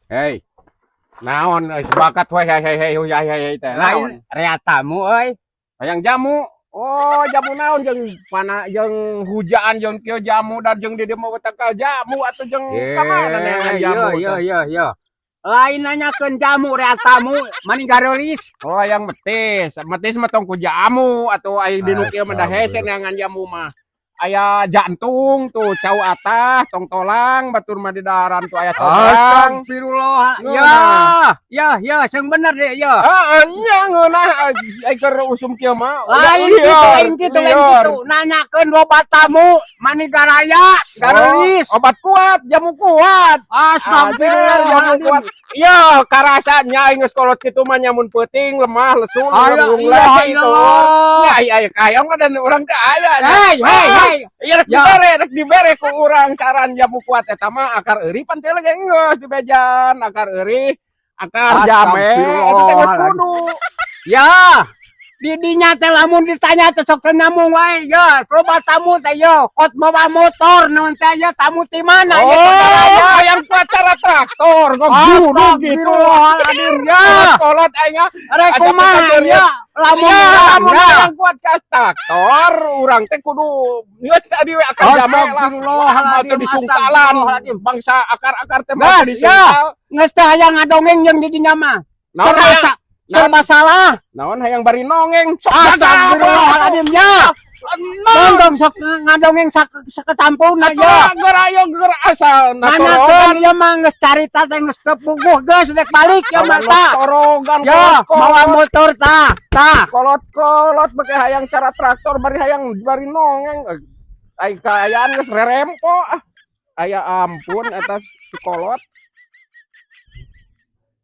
Hei. Naon geus bakat we, hei hei hei hei hei hei teh. Lain Naon? Rea tamu euy. Hayang jamu. Oh, jamu naon jeung pana jeung hujan jeung kieu jamu dan jeung di dieu mah tangkal jamu atuh jeung ka mana neangan jamu Iya teh? Iya. Lain nanyakeun jamu, rea tamu mani garelis. Oh, hayang metis. Metis mah tong ku jamu atuh, ai di nu kieu mah da hese neangan jamu mah. Aya jantung tuh, cau atah, tong tolang, batur mah di daran tuh aya sobrang. Astagfirullah. Ya, Ngeunah. Ya, ya, sing bener deh, ya. Ah, nya ngeunah ai keur usum kieu mah. Lain Liar, gitu, lain gitu, lain liar. Gitu. Nanyakeun loba tamu mani garaya, garelis. Oh, obat kuat, jamu kuat. Astagfirullah. Jamu kuat. Iya, karasa nya aing geus kolot kitu mah nyamun peuting, lemah, lesu, Aya, lungleh iya, itu. iya. Ya, ai ai hayang mah dan urang teh aya. Hei, hei, hei. Iya, rek dibere, rek dibere ku urang saran jamu kuat eta mah akar eurih pan teh ge geus dibejan, akar eurih, akar jame, eta teh geus kudu. Ya. Di dinya teh lamun ditanya teh sok teu nyambung wae ya. Loba tamu teh yo, kot mawa motor naon teh ya, tamu ti mana ya, Oh, garaya. Hayang kuat cara traktor, ngegurung gitu. Astagfirullahaladzim, ya. Kolot aing. Rek Ajak kumaha kita ya? Lamun Ya, lamun ya. hayang kuat ka traktor, urang teh kudu geus tadi we akar jame lah. Astagfirullahaladzim, Atau disungkalan. Astagfirullahaladzim. Bangsa akar-akar teh mah Gas, ya. disungkal. Geus teh hayang ngadongeng jeung di dinya mah. Naon Serba hayang serba salah. Naon hayang bari nongeng sok? Astagfirullahaladzim ya. Dong sok ngadongeng sak saketampuna ya. Ya, geura ayo geura asal. Nanyakeun ieu mah geus carita teh geus kepuguh, geus rek balik ya mah tah. Torogan. Ya, mawa motor tah, tah. Kolot-kolot beke hayang cara traktor bari hayang bari nongeng. Ai kaayaan geus rerempo ah. Aya ampun eta si kolot.